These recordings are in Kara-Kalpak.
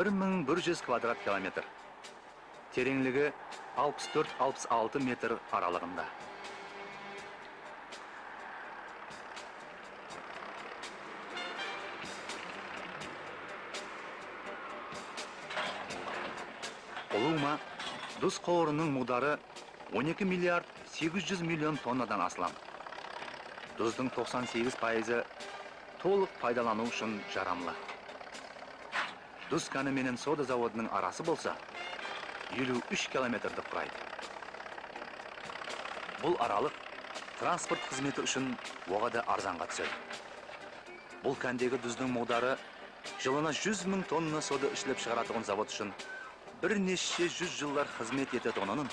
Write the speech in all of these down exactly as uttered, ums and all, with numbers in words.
bir mıń bir júz kvadrat kilometr. Tereńligi alpıs tórt alpıs altı metr aralıǵında. Ulıwma, duz qowırınıń muǵdarı on eki milliard segiz júz million tonnadan aslam. Duzdıń toqsan segiz payızı tolıq paydalanıw ushın jaramlı. Duz káni menen soda zavodınıń arası bolsa eliw úsh kilometrdi quraydı. Bul aralıq transport xızmeti ushın oǵada arzanǵa túsedi. Bul kándegi duzdıń muǵdarı jılına júz mıń tonna soda islep shıǵaratuǵın zavod ushın bir neshshe júz jıllar xızmet etetuǵının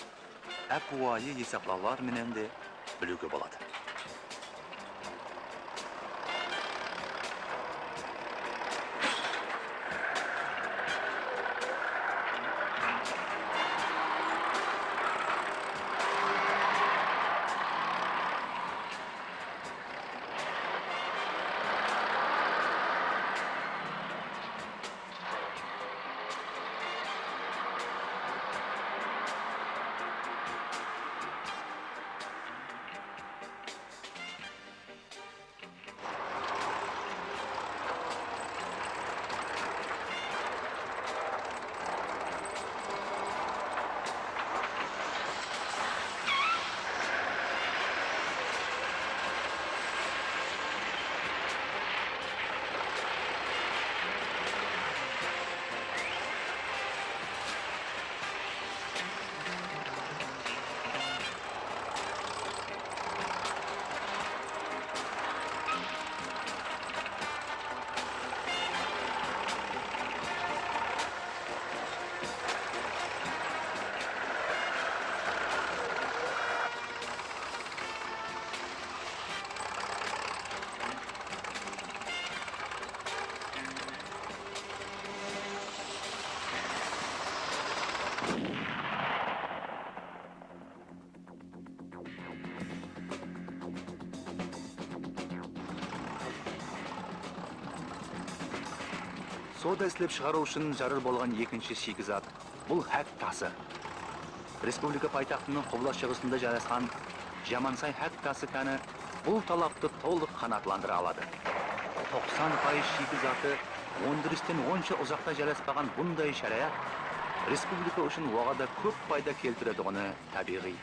ápiwayı esaplawlar menen de biliwge boladı. Soda islep shıǵarıw ushın zarur bolǵan ekinshi shiyki zat, bul hák tası. Respublika paytaxtınıń qubla-shıǵısında jaylasqan Jamansay hák tası káni bul talaptı tolıq qanaatlandıra aladı. Toqsan payız shiyki zatı óndiristen onsha uzaqta jaylaspaǵan bunday sharayat respublika ushın oǵada kóp payda keltiretuǵını tábiyǵıy.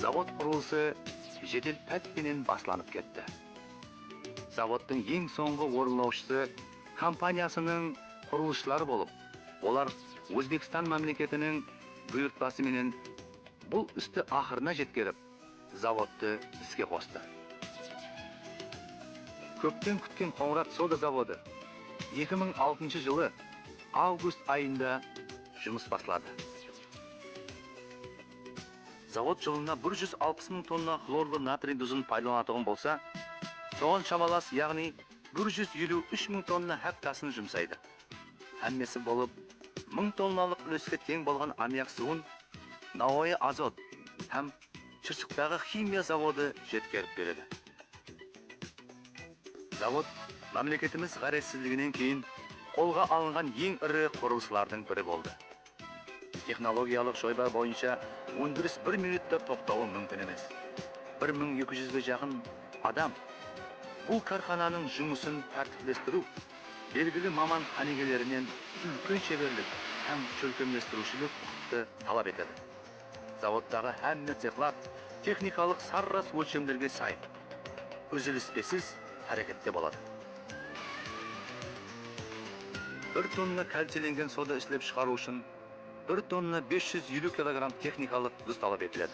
Zavod qurılısı jedel pát penen baslanıp ketti. Zavodtıń eń sońǵı orınlawshısı kompaniyasınıń qurılısshıları bolıp, Olar Ózbekstan mámleketiniń buyırtpası menen bul isti aqırına jetkerip, zavodtı iske qostı. Kópten kútken Qońırat soda zavodı eki mıń altınshı jılı avgust ayında jumıs basladı. Zavod jılına bir júz alpıs mıń tonna xlorlı natriy duzın paydalanatuǵın bolsa, soǵan shamalas, yaǵnıy bir júz eliw úsh mıń tonna háptasın jumsaydı. Hámmesi bolıp, mıń tonnalıq úleske teń bolǵan ammiak suwın Nawayı azot hám Shırshıqtaǵı ximiya zavodı jetkerip beredi. Zavod mámleketimiz ǵárezsizliginen keyin qolǵa alınǵan eń iri qurılıslardıń biri boldı. Texnologiyalıq joybar boyınsha óndiris bir minutta toqtawı múmkin emes. Bir mıń eki júzge jaqın adam bul kárxananıń jumısın tártiplestiriw, belgili maman qánigelerinen úlken sheberlik hám shólkemlestiriwshilik uqıptı talap etedi. Zavodtaǵı hámme cexlar texnikalıq sarras ólshemlerge say, úzilispesiz hárekette boladı. Bir tonna kalciylengen soda islep shıǵarıw ushın bir tonna bes júz eliw kilogramm texnikalıq duz talap etiledi.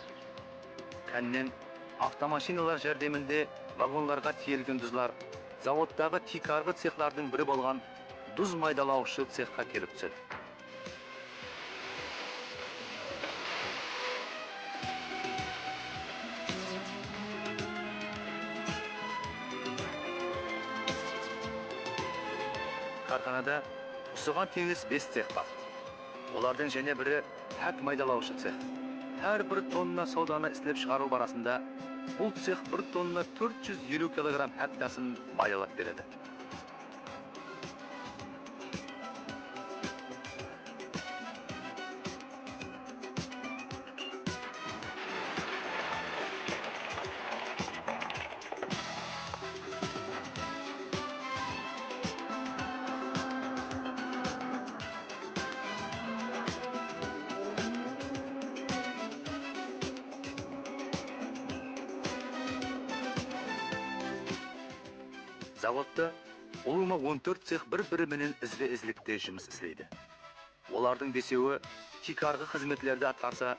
Kánnen avtomashinalar járdeminde vagonlarǵa tiyelgen duzlar zavodtaǵı tiykarǵı cexlardıń biri bolǵan duz maydalawshı cexqa kelip túsedi. Kárxanada usıǵan teńles bes cex bar. Olardıń jáne biri hák maydalawshı cex. Hár bir tonna sodanı islep shıǵarıw barasında bul cex bir tonna tórt júz eliw kilogramm háptasın maydalap beredi. Zavodta ulıwma on tórt cex bir-biri menen izbe-izlikte jumıs isleydi. Olardıń besewi tiykarǵı xızmetlerdi atqarsa,